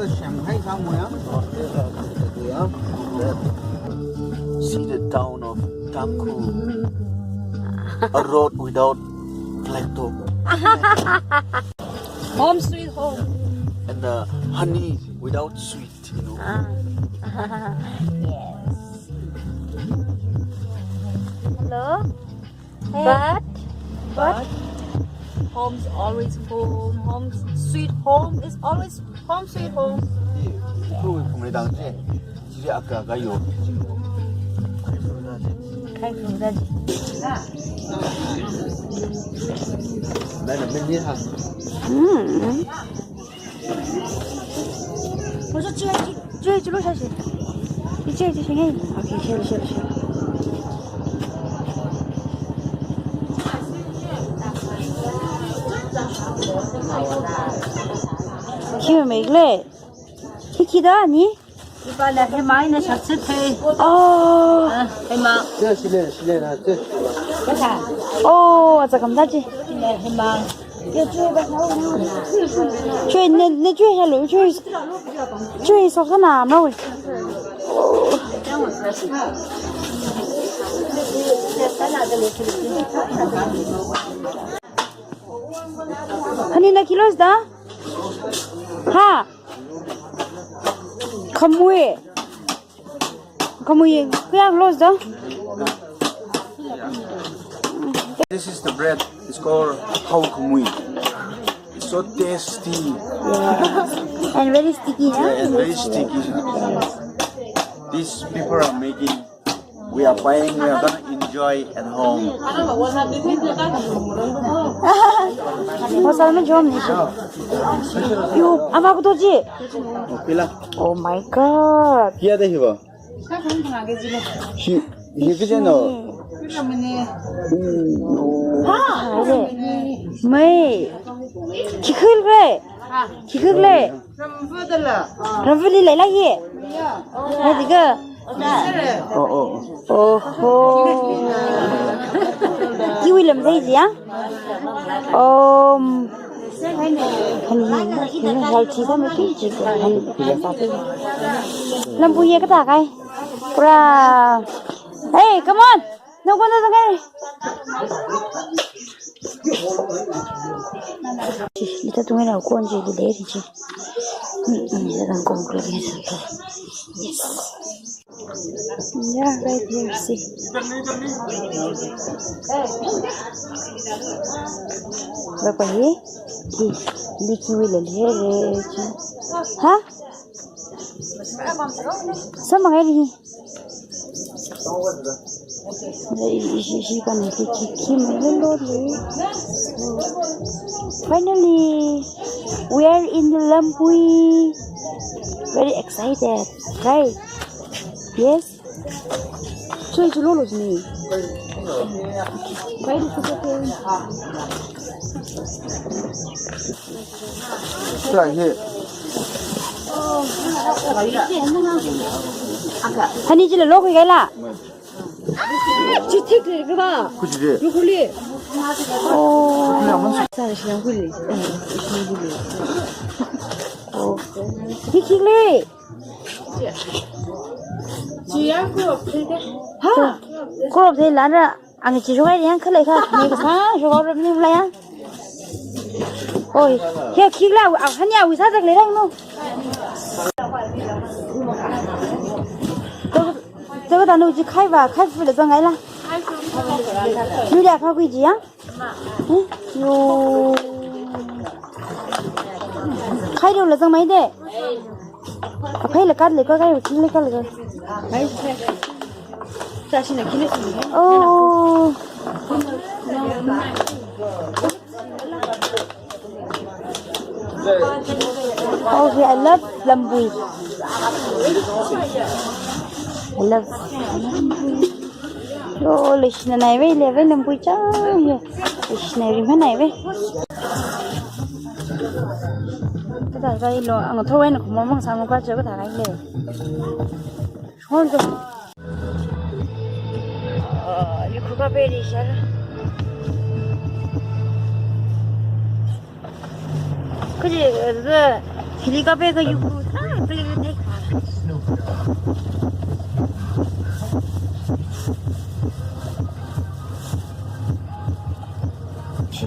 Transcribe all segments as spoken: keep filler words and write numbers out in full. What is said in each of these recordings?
Shanghai somewhere. See the town of Tangkhul. A road without blacktop. Home sweet home. And the honey without sweet, you know. Ah. Yes. Hello? Hey. But, but home's always home. Home, sweet home is always home, sweet home. Ipui phungreidang chi. Chi aka kayo. Khai phungda chi. Nana meni ha. Hmm. 我说这这这路下去，你这这行哎。OK，谢了谢了谢了。去没嘞？去去的你？一般的黑马呢，小吃推。哦。嗯，黑马。这系列系列的这。哦，这个么大姐。黑马。 Chui, na, na chui hello, chui, chui sok sana ma wei. Hani na kilos da? Ha? Khamui. Khamui, kaya close da? This is the bread. It's called hao khamui. It's so tasty. Yeah. And very sticky, yeah? Yeah, and very sticky. These people are making. We are buying. We are gonna enjoy at home. Masala ma jom ni shi. Yo, ama ko toji. Pila. Oh my God. Kia de hiwa. Hi, hi kajino. Ha, are. Mai. Khi khul re. Khi khul re. Ramvali leila hi. Hai diga. Oh, oh. Oho. Kiwi lam thei ji ya? Um. Hani, hani, hani, healthy sa maki ji ko, hani, pila sa. Lampu ye kata kai. Pura. Hey, come on. No, go, no, no, no. Ita tungai na kon ji di dei ji. Hmm, hmm, ita tang kon klo ni sa. Yes. Yeah, right here, see. Bapa ye? Di, di kiwi le le re. Ha? Sama ngai di. Hi, hi, hi, kan ki, ki, ki, mai lo lo le. Finally, we are in the Lampui. Very excited, right? Yes. Chui chu lo lo ni. Right. Sila hi. Hani chila lo khui kaila. Chi thik le ba. Kuchi de. Yu kuli. Oh. Sa shi yang kuli. Oh. Thik thik le. Chi yang kuli. Ha. Kop de la ra. Ang chi shukai yang khalei kha, ni kha, shukai rap ni mlaya. Oi, he khikla, a, hani awui sāzak leirang no. Tō, tō katā no chi khai va, khai fu le zang ai la. Nu ya pha kui ji ya. Hmm? Yo. Khai ro le zang mai de. Aphei le kat le ko kai, khi le kat le ko. Oh. Okay, I love Lampui. I love Lampui. Yo, leishina nai ve, le ve Lampui chang ye. Leishina rim ha nai ve. Kata kai lo, ang thawai na khumor mang sang ka che kata kai le. Hon ko. Ah, yu khuka pe ri sha. Kuji, eh, Helicopter ka yuk, ah, kali ne. Shi,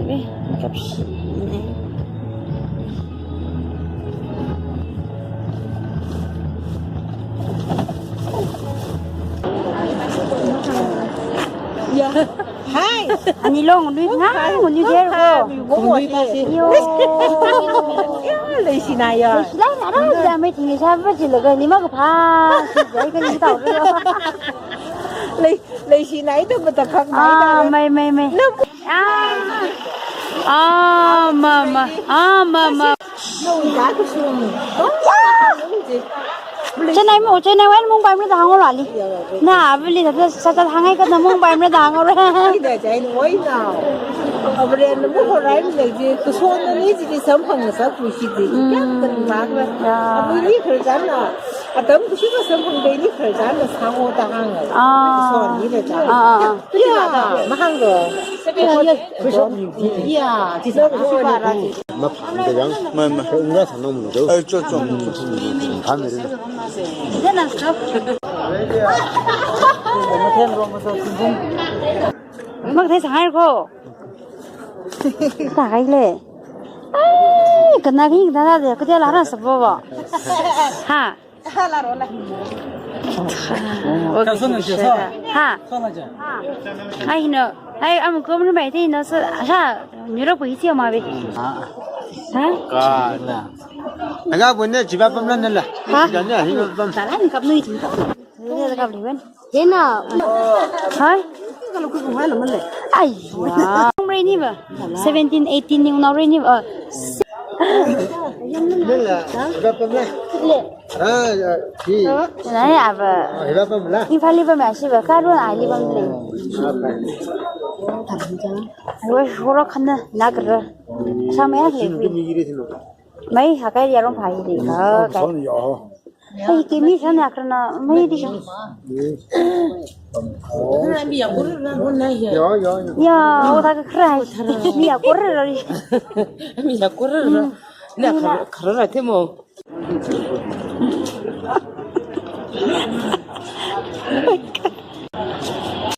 ne, kapshi, ne. Ya. Hai. Ani long nui ngang nui der ko. Yo. Ya, leishinai ya. Leishinai na ra da mai ting sa ba ji laga ni ma ka pha. Jai ka ni tau. Lei, leishinai da ba ta khak mai da. Ah, mai, mai, mai. Ah. Ah, mama. Ah, mama. Chennai mo, Chennai wui Mumbai mara da hānghaora li. Na, avali da, da, sa, sa, hāngngai ka na Mumbai mara da hānghaora. Ida, Chennai wui na. Avali na Mumbai rai na ji, kasonnaoli ji, ji samphang sa kushi ji. Mm. Kya kan mak la. Ya. Avali kharjan na. Atam kushi ka samphang bai ni kharjan na sāngo da hānga. Ah. Kasonnaoli da ja. Ah, ah, ah. Ya, mahānglo. Ya, ya. Ya, ji sa kushi ba ra ji. Map, ang kayang. Mai, mai. Kaya nga sa nang mun do. Ai, cho, cho. Tham ni rin. Mak thei sangai ko. Ta kai le. Ai, kana ki da da de, ka de la ra sa bo bo. Ha. Ka son na je sa. Ha. Son na je. Ai, no. Ai, am ko mun bai te no sa, sa, ni ro pui chi ma be. Ha? Ka. Aga bu ne jiba pam lan la. Ha? Jiba ne hi pam. Talan kap nui chi. Ni kap liwen. Dena. Hai. Ka lo ku bu hai la man le. Ai. Wow. Rai ni ba. Seventeen, eighteen ni unau rai ni ba. Ne la. Jiba pam la. Le. Ah, ya, hi. Nai ava. Ah, hiva pam la. Imphal li pam ya shi ba, karon ai li pam le. Ai wa shura khana na kara. Sa mai le. Mai ha kai ya ron phai le. Ha kai. Son ya. Ai kimi san ya kara na mai di. Ya, ya, ya. Ya, o ta ka kara. Mi ya kora ri. Mi ya kora ri. Na kara, kara ra te mo.